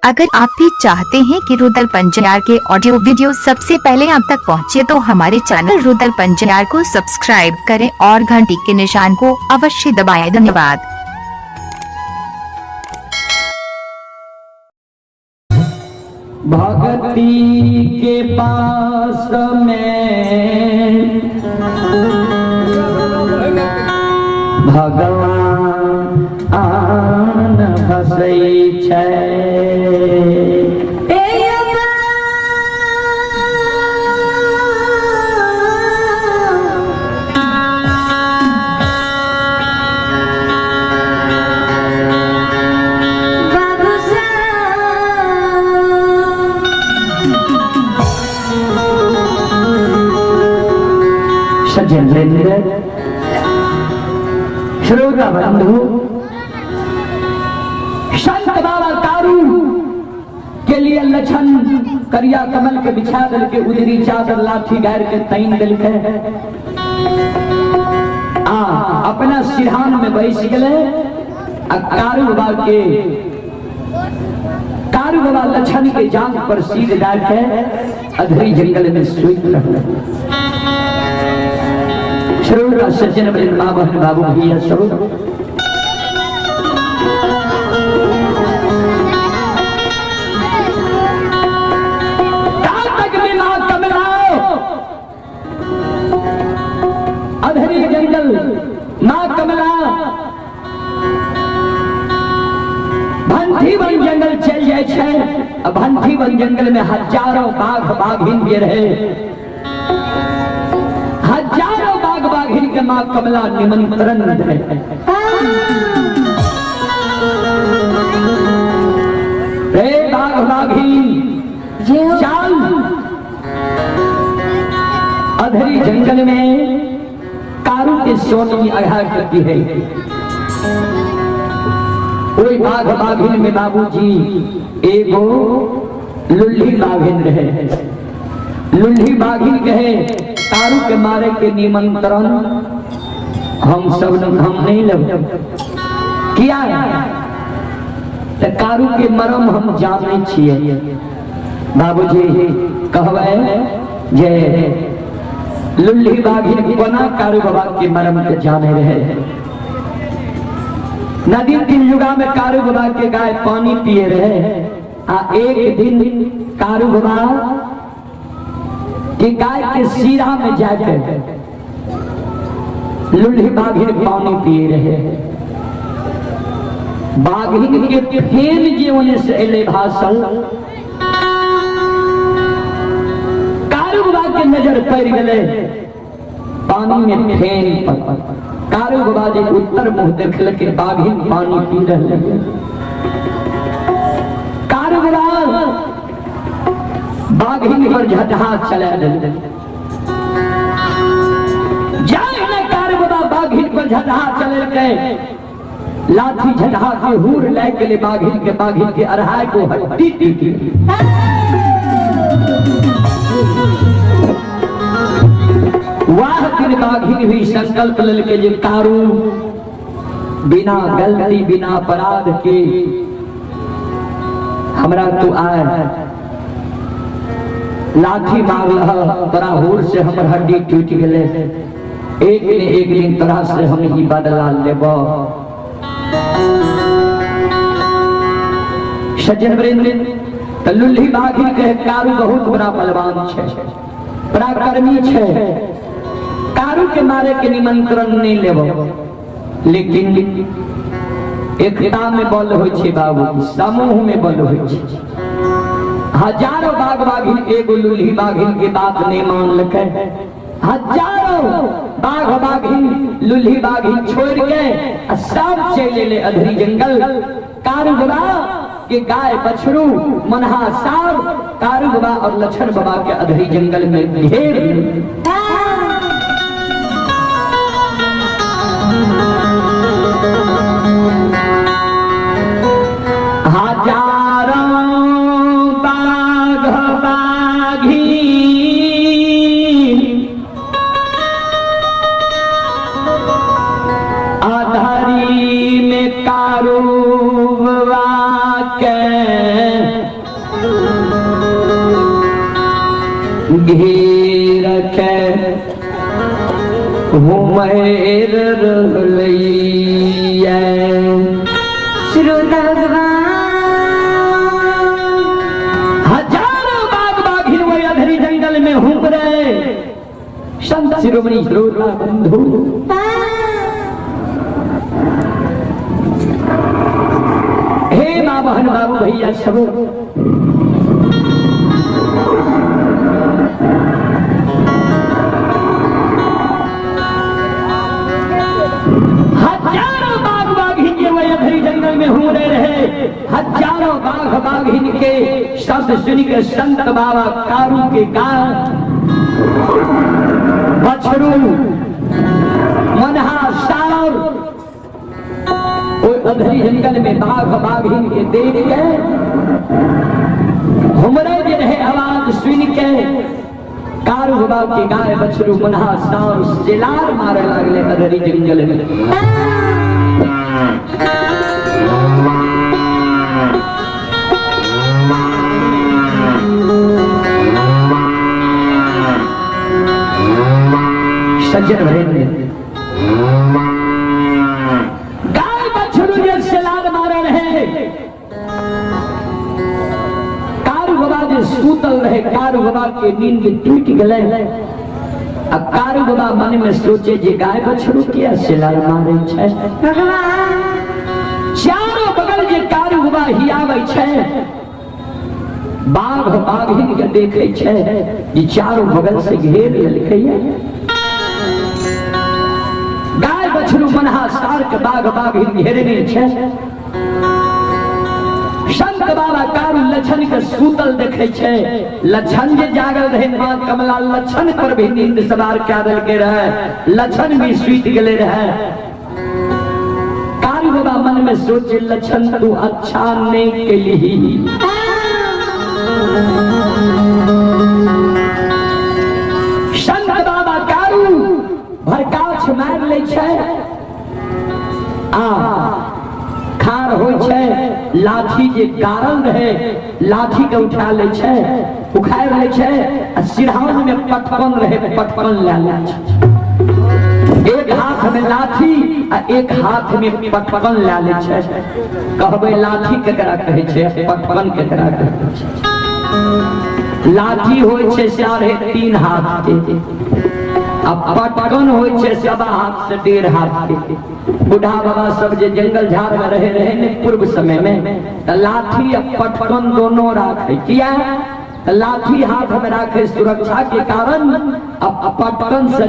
अगर आप भी चाहते हैं कि रुदल पंजार के ऑडियो वीडियो सबसे पहले आप तक पहुंचे तो हमारे चैनल रुदल पंजार को सब्सक्राइब करें और घंटी के निशान को अवश्य दबाएं। धन्यवाद। भक्ति के पास में भगवान आन बसै छै। सज्जन वृंद, श्रोता बंधु, संत बाबा कारू के लिए लछन करिया कमल के बिछा दल के उजरी चादर लाठी गार के तैन दल के आ अपना सिरहान में बैस गए। आ कारू बाबा के कारू बाबा लछन के जांग पर सीध डाल के अधरी जंगल में सुइत रहले। श्रोता सज्जन वृंद, माँ बहन बाबू भैया सब, तक में माँ कमला अधरी जंगल माँ कमला भंठी वन जंगल चल जाए छै। भंठी वन जंगल में हजारों बाघ बाघिन भी रहे, हजारों बाघ बाघिन के माँ कमला निमंत्रण दे। रे बाघ बाघिन चल अधरी जंगल में कारू के सोनी आघात करती है। वही बाघ बाघिन में बाबूजी एगो लुल्ही बाघिन रहे। लुल्ही बाघिन कहे कारू के मारे के निमंत्रण हम सब हम नहीं लब किया तो कारू के मरम हम जाने छिए। बाबूजी कहवे जे लुल्ही बाघिन कोना कारू बाबा के मरम के जाने रहे। नदी तिलयुगा में कारू बाबा के गाय पानी पिए रहे। आ एक दिन कारू बाबा के गाय के सीरा में जाकर लुल्ही बाघिन पानी पिए रहे। बाघिन के फेन जे ओने से एले भाषण कारू बाबा के नजर पड़ गए पानी में फेन पर। कारू बाबा जी उत्तर मुंह देखल के बाघिन पानी पी रहे। कारू बाबा बाघिन पर झटहा चला दिल। जाए न कारू बाबा बाघिन पर झटहा चले गए, लाठी झटहा के हूर ले के ले बाघिन के अरहाय को हड्डी टूटी। वाह दिन बाघिन भी संकल्प ललके जे कारू बिना गलती बिना अपराध के हमरा तो आए लाठी मारल तोरा हुर से हमर हड्डी टूट गए। एक ने एक दिन तोरा से हम ही बदला लेब। सज्जन वृंद, त लुल्ही बाघिन के कारू बहुत बड़ा बलवान छे, पराक्रमी छे। कारू के मारे के निमंत्रण नहीं लेब, लेकिन एकता में बल होइ छे बाबू, समूह में बल होइ छे। हजारों बाघ बाघिन एगो लुल्ही बाघिन के बात नहीं मानलकै। हजारों बाघ बाघिन लुल्ही बाघिन छोड़ के सब चल एलै अधरी जंगल। कारू बाबा के गाय बछरू मनहा सार कारू बाबा और लछन बाबा के अधरी जंगल में घेर। हजारों बाघ बाघिन अधरी में कारू बाबा के घेर के हुमैर रहलैया। श्रोता भगवान हजारों बाघ बाघिन वही अधरी जंगल में हुम रहे। संत शिरोमणि श्रोता बंधु, हे माँ बहन बाबू भैया सब, हजारों बाघ बाघिन के वही अधरी जंगल में हुम रहे रहे। हजारों बाघ बाघिन के शब्द सुन के संत बाबा कारू के गाय बछरू मनहा सार अधरी जंगल में बाघ बाघिन के देख के हमरे जे रहे आवाज सुन के कारू बाबा के गाय बछरू मनहा सार सिलार मारे लागले अधरी जंगल में। सज्जन वरेण्य, गाय बछरू जे सिलार मारे रहे, कारू बाबा जे सूतल रहे, कारू बाबा के नींद टूट गए। आ कारू बाबा मन में सोचे जे गाय बछरू के सिलार मारे छै। चारों बगल जे कारू बाबा हियाबै छै, बाघ बाघिन के देखे छै जे चारों बगल से घेर लेलकै। गाय बछरू मनहा सार के बाघ बाघिन घेरने छै। संत बाबा कारू लछन के सूतल देखे छै। लछन जे जागल रहे, मां कमला लछन पर भी नींद सवार क्या देलके रहे, लछन भी सुति गेले रहे। कारू बाबा मन में सोचे लछन तू अच्छा नहीं केलही। संत बाबा कारू भरकाछ मार ले छै, आ खार होइ छै, लाठी जे गारल रहे लाठी के उठा ले छै, उखाड़ ले छै, आ सिरहान में पटकन रहे, पटकन ले ले छै। एक हाथ में लाठी आ एक हाथ में पटकन ले ले छै। कहबै लाठी केकरा कहै छै, पटकन केकरा कहै छै? लाठी होइ छै 3.5 हाथ के, आ पटकन होइ छै 1.25 हाथ से 1.5 हाथ के। बूढ़ा बाबा सब जे जंगल झाड़ में रहे रहे ने पूर्व समय में, त लाठी आ पटकन दोनों राखे। किया? त लाठी हाथ में राखे सुरक्षा के कारण, आ पटकन से